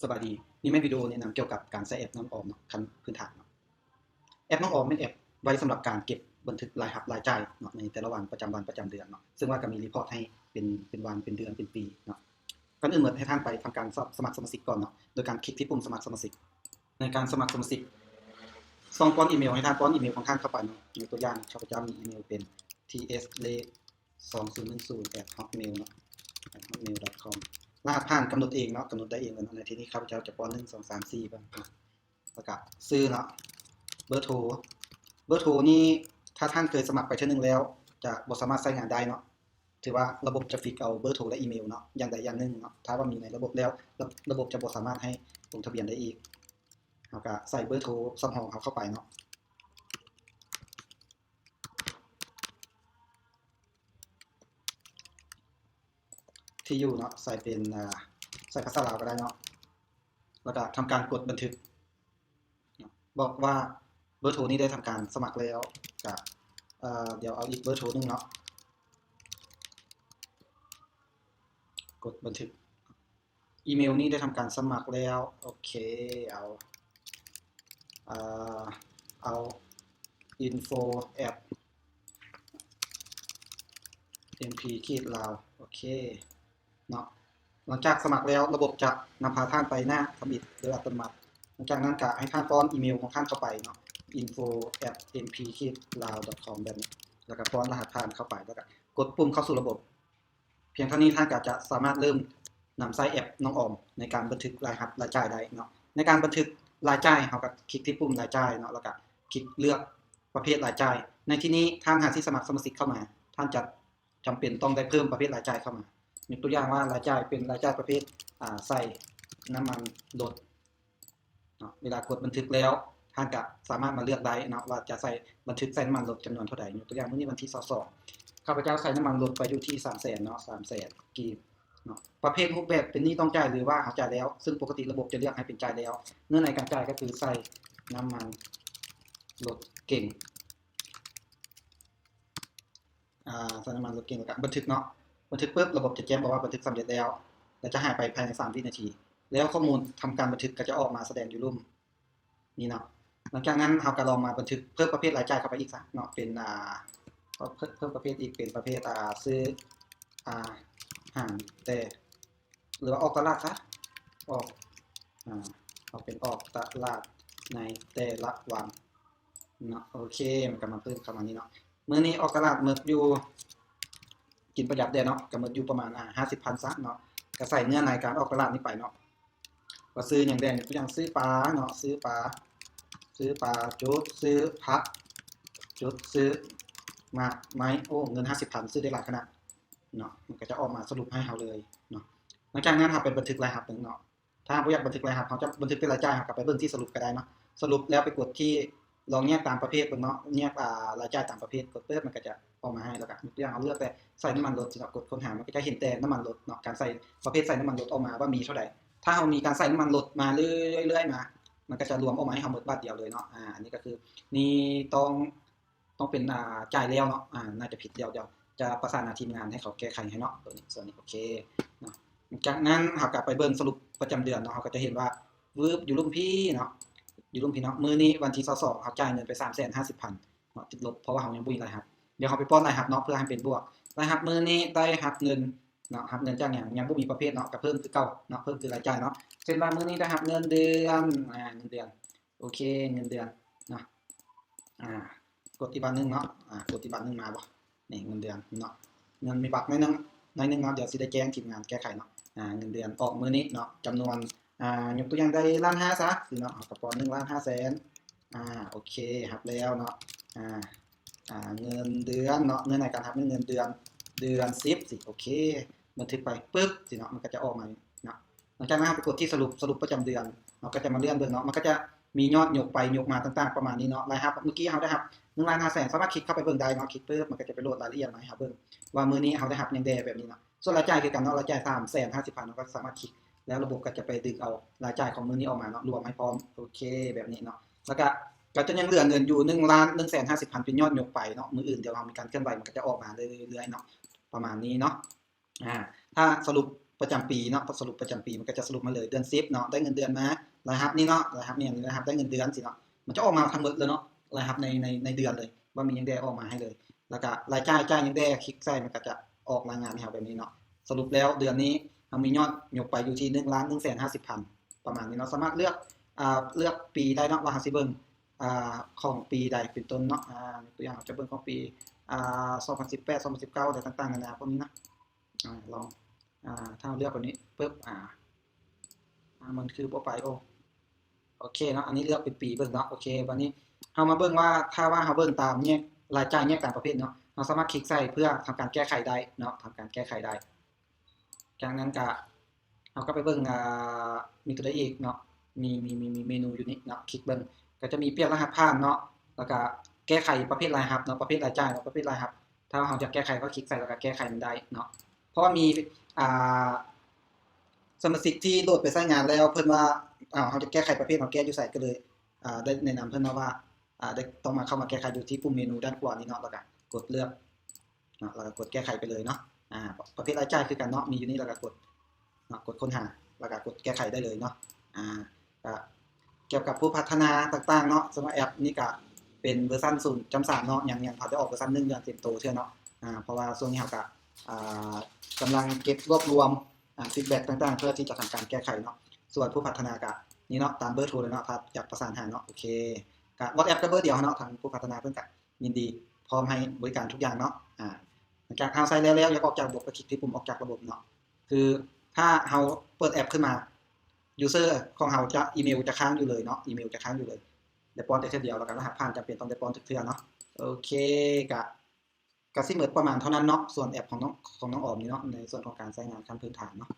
ສະບາຍດີ, ນີ້ແມ່ນວິດີໂອແນະນຳກ່ຽວກັບການໃຊ້ແອັບນ້ອງອອມເນາະ, ຂັ້ນພື້ນຖານເນາະ. ແອັບນ້ອງອອມແມ່ນແອັບໄວ້ສຳລັບການເກັບບັນທຶກລາຍຮັບລາຍຈ່າຍເນາະ ໃນແຕ່ລະວັນປະຈຳວັນປະຈຳເດືອນເນາະ, ເຊິ່ງວ່າກໍມີຣີພອດໃຫ້ເປັນ ເປັນວັນ ເປັນເດືອນ ເປັນປີເນາະ. ກ່ອນອື່ນໝົດໃຫ້ທ່ານໄປທຳການສະ ສະໝັກສະມາຊິກກ່ອນເນາະ ໂດຍການຄລິກທີ່ປຸ່ມສະໝັກສະມາຊິກ. ໃນການສະໝັກສະມາຊິກ ຊ່ອງປ້ອນອີເມວ ໃຫ້ທ່ານປ້ອນອີເມວຂອງທ່ານເຂົ້າໄປເນາະ. ຍົກຕົວຢ່າງ ຂ້າພະເຈົ້າມີອີເມວເປັນ ທີເອສ ເລກ ສອງສູນໜຶ່ງສູນ ແອັດ ຮອດເມວເນາະ ແອັດ ຮອດເມວ ດອດ ຄອມ. ລະຫັດຜ່ານກຳນົດເອງເນາະ, ກຳນົດໄດ້ເອງເລີຍເນາະ. ໃນທີ່ນີ້ຂ້າພະເຈົ້າຈະປ້ອນ ໜຶ່ງ ສອງ ສາມ ສີ່ ເບິ່ງເນາະ. ແລ້ວກະຊື່ເນາະ, ເບີໂທ, ເບີໂທນີ້ ຖ້າທ່ານເຄີຍສະໝັກໄປເທື່ອໜຶ່ງແລ້ວ ຈະບໍ່ສາມາດໃຊ້ງານໄດ້ເນາະ, ຖືວ່າລະບົບຈະຟິກເອົາເບີໂທ ແລະ ອີເມວເນາະ ຢ່າງໃດຢ່າງໜຶ່ງເນາະ. ຖ້າວ່າມີໃນລະບົບແລ້ວ ລະ ລະບົບຈະບໍ່ສາມາດໃຫ້ລົງທະບຽນໄດ້ອີກ. ເຮົາກະໃສ່ເບີໂທສຳຮອງເຮົາເຂົ້າໄປເນາະ. ທີ່ຢູ່ເນາະ ໃສ່ເປັນ ອາ ໃສ່ພາສາລາວກໍໄດ້ເນາະ. ແລ້ວກໍທຳການກົດບັນທຶກ ບອກວ່າເບີໂທນີ້ໄດ້ທຳການສະໝັກແລ້ວ. ກໍ ເອີ ດຽວເອົາອີກເບີໂທໜຶ່ງເນາະ, ກົດບັນທຶກ. ອີເມວນີ້ໄດ້ທຳການສະໝັກແລ້ວ. ໂອເຄ ເອົາ ເອີ ເອົາ info at mp ຂີດ lao. ໂອເຄເນາະ. ຫຼັງຈາກສະໝັກແລ້ວ ລະບົບຈະນຳພາທ່ານໄປໜ້າທຳອິດໂດຍອັດຕະໂນມັດ. ຫຼັງຈາກນັ້ນກະໃຫ້ທ່ານປ້ອນອີເມວຂອງທ່ານເຂົ້າໄປເນາະ, info at mp ຂີດ lao dot com ແບບນີ້, ແລ້ວກະປ້ອນລະຫັດຜ່ານເຂົ້າໄປ ແລ້ວກະກົດປຸ່ມເຂົ້າສູ່ລະບົບ. ພຽງເທົ່ານີ້ທ່ານກໍຈະສາມາດເລີ່ມນຳໃຊ້ແອັບນ້ອງອອມໃນການບັນທຶກລາຍຮັບລາຍຈ່າຍໄດ້ເນາະ. ໃນການບັນທຶກລາຍຈ່າຍ ເຮົາກໍຄລິກທີ່ປຸ່ມລາຍຈ່າຍເນາະ, ແລ້ວກໍຄລິກເລືອກປະເພດລາຍຈ່າຍ. ໃນທີ່ນີ້ທ່ານຫາກຊິສະໝັກສະມາຊິກເຂົ້າມາ ທ່ານຈະຈຳເປັນຕ້ອງໄດ້ເພີ່ມປະເພດລາຍຈ່າຍເຂົ້າມາ. ຍົກຕົວຢ່າງວ່າລາຍຈ່າຍເປັນລາຍຈ່າຍປະເພດ ອາ ໃສ່ນ້ຳມັນລົດ ເນາະ. ເວລາກົດບັນທຶກແລ້ວ ທ່ານກະສາມາດມາເລືອກໄດ້ເນາະ ວ່າຈະໃສ່ ບັນທຶກໃສ່ນ້ຳມັນລົດຈຳນວນເທົ່າໃດ. ຍົກຕົວຢ່າງ ມື້ນີ້ວັນທີຊາວສອງ ຂ້າພະເຈົ້າໃສ່ນ້ຳມັນລົດໄປຢູ່ທີ່ສາມແສນເນາະ, ສາມແສນກີບເນາະ. ປະເພດຮູບແບບເປັນໜີ້ຕ້ອງຈ່າຍ ຫຼືວ່າເຮົາຈ່າຍແລ້ວ, ເຊິ່ງປົກກະຕິລະບົບຈະເລືອກໃຫ້ເປັນຈ່າຍແລ້ວ. ເນື້ອໃນການຈ່າຍກໍຄືໃສ່ນ້ຳມັນລົດເກັງ ອາ ໃສ່ນ້ຳມັນລົດເກັງ ແລ້ວກະບັນທຶກເນາະ. ບັນທຶກປຶບ ລະບົບຈະແຈ້ງບອກວ່າບັນທຶກສຳເລັດແລ້ວ ແລະ ຈະຫາຍໄປພາຍໃນສາມວິນາທີ ແລ້ວຂໍ້ມູນທຳການບັນທຶກກໍຈະອອກມາສະແດງຢູ່ລຸ່ມນີ້ເນາະ. ຫຼັງຈາກນັ້ນເຮົາກໍລອງມາບັນທຶກເພີ່ມປະເພດລາຍຈ່າຍເຂົ້າໄປອີກຊະເນາະ, ເປັນ ອາ ເພີ່ມ ເພີ່ມປະເພດອີກ ເປັນປະເພດ ອາ ຊື້ ອາ ຫານແຕ່ ຫຼືວ່າອອກຕະຫຼາດຊະ ອອກ ອາ ເອົາເປັນອອກຕະຫຼາດໃນແຕ່ລະວັນເນາະ. ໂອເຄ ມັນກໍມາເພີ່ມເຂົ້າມານີ້ເນາະ. ມື້ນີ້ອອກຕະຫຼາດໝົດຢູ່ ກິນປະຢັດແດ່ເນາະ, ກໍໝົດຢູ່ປະມານ ອາ ຫ້າສິບພັນຊະເນາະ. ກໍໃສ່ເນື້ອໃນການອອກຕະຫຼາດນີ້ໄປເນາະ, ວ່າຊື້ຫຍັງແດ່, ຍົກຕົວຢ່າງຊື້ປາເນາະ, ຊື້ປາ ຊື້ປາ ຈຸດ ຊື້ຜັກ ຈຸດ ຊື້ໝາກໄມ້. ໂອ້ ເງິນຫ້າສິບພັນຊື້ໄດ້ຫຼາຍຂະໜາດເນາະ, ມັນກໍຈະອອກມາສະຫຼຸບໃຫ້ເຮົາເລີຍເນາະ. ຫຼັງຈາກນັ້ນເຮົາໄປບັນທຶກລາຍຮັບເບິ່ງເນາະ. ຖ້າເຮົາບໍ່ຢາກບັນທຶກລາຍຮັບ ເຮົາຈະບັນທຶກເປັນລາຍຈ່າຍ ເຮົາກໍໄປເບິ່ງທີ່ສະຫຼຸບກໍໄດ້ເນາະ. ສະຫຼຸບແລ້ວໄປກົດທີ່ ລອງແຍກຕາມປະເພດເບິ່ງເນາະ, ແຍກ ອາ ລາຍຈ່າຍຕາມປະເພດ. ກົດປຶບ ມັນກໍຈະອອກມາໃຫ້ ແລ້ວກໍຍົກຕົວຢ່າງເຮົາເລືອກແຕ່ໃສ່ນ້ຳມັນລົດເນາະ, ກົດຄົ້ນຫາ ມັນກໍຈະເຫັນແຕ່ນ້ຳມັນລົດເນາະ, ການໃສ່ປະເພດໃສ່ນ້ຳມັນລົດອອກມາວ່າມີເທົ່າໃດ. ຖ້າເຮົາມີການໃສ່ນ້ຳມັນລົດມາເລື້ອຍໆມາ ມັນກໍຈະລວມອອກມາໃຫ້ເຮົາໝົດບາດດຽວເລີຍເນາະ. ອາ ອັນນີ້ກໍຄື ນີ້ຕ້ອງ ຕ້ອງເປັນ ອ່າ ຈ່າຍແລ້ວເນາະ, ອ່າ ໜ້າຈະຜິດ. ດຽວ ດຽວຈະປະສານຫາທີມງານໃຫ້ເຂົາແກ້ໄຂໃຫ້ເນາະ ໂຕນີ້ ສ່ວນນີ້ ໂອເຄເນາະ. ຈາກນັ້ນເຮົາກໍໄປເບິ່ງສະຫຼຸບປະຈຳເດືອນເນາະ, ເຮົາກໍຈະເຫັນວ່າ ວືບ ຢູ່ລຸ່ມພີ້ເນາະ, ຢູ່ລຸ່ມພີ້ເນາະ, ມື້ນີ້ວັນທີຊາວສອງ ເຮົາຈ່າຍເງິນໄປ ສາມແສນຫ້າສິບພັນເນາະ ຕິດລົບ ເພາະວ່າເຮົາຍັງບໍ່ມີລາຍຮັບ. ດຽວເຮົາໄປປ້ອນລາຍຮັບເນາະ ເພື່ອໃຫ້ເປັນບວກ. ລາຍຮັບມື້ນີ້ໄດ້ຮັບເງິນເນາະ, ຮັບເງິນຈາກຫຍັງ? ຍັງບໍ່ມີປະເພດເນາະ, ກໍເພີ່ມຄືເກົ່າເນາະ, ເພີ່ມຄືລາຍຈ່າຍເນາະ. ເຊັ່ນວ່າມື້ນີ້ໄດ້ຮັບເງິນເດືອນ ອ່າ ເງິນເດືອນ ໂອເຄ ເງິນເດືອນເນາະ. ອ່າ ກົດອີກບາດໜຶ່ງເນາະ, ອ່າ ກົດອີກບາດໜຶ່ງມາບໍ່? ນີ້ເງິນເດືອນເນາະ, ເງິນມີບັກໜ້ອຍໜຶ່ງ ໜ້ອຍໜຶ່ງເນາະ, ດຽວຊິໄດ້ແຈ້ງທີມງານແກ້ໄຂເນາະ. ອ່າ ເງິນເດືອນອອກມື້ນີ້ເນາະ, ຈຳນວນ ອ່າ ຍົກຕົວຢ່າງໄດ້ລ້ານຫ້າຊະ ຊິເນາະ, ເຮົາກໍປ້ອນ ໜຶ່ງລ້ານຫ້າແສນ. ອ່າ ໂອເຄ ຮັບແລ້ວເນາະ. ອ່າ ອ່າ ເງິນເດືອນເນາະ, ເນື້ອໃນການຮັບແມ່ນເງິນເດືອນ ເດືອນສິບ ຊິ ໂອເຄ ບັນທຶກໄປປຶບ ຊິເນາະ, ມັນກໍຈະອອກມາເນາະ. ຫຼັງຈາກນັ້ນເຮົາໄປກົດທີ່ສະຫຼຸບ ສະຫຼຸບປະຈຳເດືອນ, ເຮົາກໍຈະມາເລື່ອນເບິ່ງເນາະ, ມັນກໍຈະມີຍອດຍົກໄປຍົກມາຕ່າງໆປະມານນີ້ເນາະ. ລາຍຮັບມື້ກີ້ເຮົາໄດ້ຮັບ ໜຶ່ງລ້ານຫ້າແສນ ສາມາດຄລິກເຂົ້າໄປເບິ່ງໄດ້ເນາະ, ຄລິກປຶບ ມັນກໍຈະໄປໂຫຼດລາຍລະອຽດມາໃຫ້ເຮົາເບິ່ງວ່າມື້ນີ້ເຮົາໄດ້ຮັບຫຍັງແດ່ ແບບນີ້ເນາະ. ສ່ວນລາຍຈ່າຍຄືກັນເນາະ, ລາຍຈ່າຍ ສາມແສນຫ້າສິບພັນ ເຮົາກໍສາມາດຄລິກ ແລ້ວລະບົບກໍຈະໄປດຶງເອົາລາຍຈ່າຍຂອງມື້ນີ້ອອກມາເນາະ, ລວມໃຫ້ພ້ອມ ໂອເຄ ແບບນີ້ເນາະ. ແລ້ວກໍ ກໍຈະຍັງເຫຼືອເງິນຢູ່ ໜຶ່ງລ້ານໜຶ່ງແສນຫ້າສິບພັນ ເປັນຍອດຍົກໄປເນາະ, ມື້ອື່ນດຽວເຮົາມີການເຄື່ອນໄຫວ ມັນກໍຈະອອກມາເລື້ອຍໆເນາະ, ປະມານນີ້ເນາະ. ອ່າ ຖ້າສະຫຼຸບ ປະຈຳປີເນາະ ສະຫຼຸບປະຈຳປີ ມັນກໍຈະສະຫຼຸບມາເລີຍ ເດືອນສິບເນາະ ໄດ້ເງິນເດືອນມາ ລາຍຮັບນີ້ເນາະ ລາຍຮັບນີ້ ລາຍຮັບໄດ້ເງິນເດືອນຊີ້ເນາະ ມັນຈະອອກມາທັງໝົດເລີຍເນາະ ລາຍຮັບໃນ ໃນ ໃນເດືອນເລີຍ ວ່າມີຫຍັງແດ່ອອກມາໃຫ້ເລີຍ ແລ້ວກໍລາຍຈ່າຍຈ່າຍຫຍັງແດ່ ຄລິກໃສ່ ມັນກໍຈະອອກລາຍງານໃຫ້ເຮົາແບບນີ້ເນາະ ສະຫຼຸບແລ້ວເດືອນນີ້ເຮົາມີຍອດຍົກໄປຢູ່ທີ່ໜຶ່ງລ້ານໜຶ່ງແສນຫ້າສິບພັນ ປະມານນີ້ເນາະ ສາມາດເລືອກ ອ່າ ເລືອກປີໄດ້ເນາະ ວ່າເຮົາຊິເບິ່ງ ອ່າ ຂອງປີໃດເປັນຕົ້ນເນາະ ອ່າ ຍົກຕົວຢ່າງ ເຮົາຈະເບິ່ງຂອງປີ ອ່າ ສອງພັນສິບແປດ ສອງພັນສິບເກົ້າ ແລະ ຕ່າງໆນານາ ພວກນີ້ນະ ອ່າ ລອງ ອ່າ ຖ້າເຮົາເລືອກແບບນີ້ປຶບ ອ່າ ອ່າ ມັນຄືບໍ່ໄປ ໂອ ໂອເຄເນາະ ອັນນີ້ເລືອກເປັນປີເບິ່ງເນາະ ໂອເຄ ບາດນີ້ເຮົາມາເບິ່ງວ່າ ຖ້າວ່າເຮົາເບິ່ງຕາມແຍກ ລາຍຈ່າຍແຍກຕາມປະເພດເນາະ ເຮົາສາມາດຄລິກໃສ່ເພື່ອທຳການແກ້ໄຂໄດ້ເນາະ ທຳການແກ້ໄຂໄດ້ ຈາກນັ້ນກະ ເຮົາກໍໄປເບິ່ງ ອ່າ ມີຕົວໃດອີກເນາະ ມີ ມີ ມີ ມີເມນູຢູ່ນີ້ເນາະ ຄລິກເບິ່ງ ກໍຈະມີປ່ຽນລະຫັດຜ່ານເນາະ ແລ້ວກະແກ້ໄຂປະເພດລາຍຮັບເນາະ ປະເພດລາຍຈ່າຍເນາະ ປະເພດລາຍຮັບ ຖ້າເຮົາຢາກແກ້ໄຂກໍຄລິກໃສ່ ແລ້ວກະແກ້ໄຂມັນໄດ້ເນາະ ເພາະວ່າມີ ອ່າ ສະມາຊິກທີ່ໂຫຼດໄປໃຊ້ງານແລ້ວ ເພິ່ນວ່າ ເຮົາຢາກແກ້ໄຂປະເພດ ເຮົາແກ້ຢູ່ໃສ ກໍເລີຍ ອ່າ ໄດ້ແນະນຳເພິ່ນເນາະວ່າ ອ່າ ໄດ້ ຕ້ອງມາ ເຂົ້າມາແກ້ໄຂຢູ່ທີ່ປຸ່ມເມນູດ້ານຂວານີ້ເນາະ ແລ້ວກະກົດເລືອກເນາະ ແລ້ວກະກົດແກ້ໄຂໄປເລີຍເນາະ ອ່າ ປະເພດລາຍຈ່າຍຄືກັນເນາະ ມີຢູ່ນີ້ ແລ້ວກະກົດເນາະ ກົດຄົ້ນຫາ ແລ້ວກະກົດແກ້ໄຂໄດ້ເລີຍເນາະ ອ່າ ກະກ່ຽວກັບຜູ້ພັດທະນາຕ່າງໆເນາະ ສຳລັບແອັບນີ້ກະເປັນເວີຊັນສູນຈຸດສາມເນາະ ຍັງ ຍັງບໍ່ທັນໄດ້ອອກເວີຊັນໜຶ່ງຢ່າງເຕັມໂຕເທື່ອເນາະ ອ່າ ເພາະວ່າຊ່ວງນີ້ເຮົາກະ ອ່າ ກຳລັງເກັບລວບລວມ ອ່າ ຟີດແບັກຕ່າງໆ ເພື່ອທີ່ຈະທຳການແກ້ໄຂເນາະ ສ່ວນຜູ້ພັດທະນາກະນີ້ເນາະ ຕາມເບີໂທເລີຍເນາະ ຖ້າຢາກປະສານຫາເນາະ ໂອເຄ ກະ WhatsApp ກໍເບີດຽວເນາະ ທາງຜູ້ພັດທະນາເພິ່ນກະຍິນດີພ້ອມໃຫ້ບໍລິການທຸກຢ່າງເນາະ ອ່າ ຫຼັງຈາກເຮົາໃຊ້ແລ້ວໆ ຢາກອອກຈາກລະບົບ ກໍຄລິກທີ່ປຸ່ມອອກຈາກລະບົບເນາະ ຄືຖ້າເຮົາເປີດແອັບຂຶ້ນມາ ຢູເຊີຂອງເຮົາຈະ ອີເມວຈະຄ້າງຢູ່ເລີຍເນາະ ອີເມວຈະຄ້າງຢູ່ເລີຍ ໄດ້ປ້ອນແຕ່ເທື່ອດຽວ ແລ້ວກໍລະຫັດຜ່ານຈຳເປັນຕ້ອງໄດ້ປ້ອນທຸກເທື່ອເນາະ ໂອເຄ ກະ ກະຊິໝົດປະມານເທົ່ານັ້ນເນາະ ສ່ວນແອັບຂອງນ້ອງ ຂອງນ້ອງອອມນີ້ເນາະ ໃນສ່ວນຂອງການໃຊ້ງານຂັ້ນພື້ນຖານເນາະ.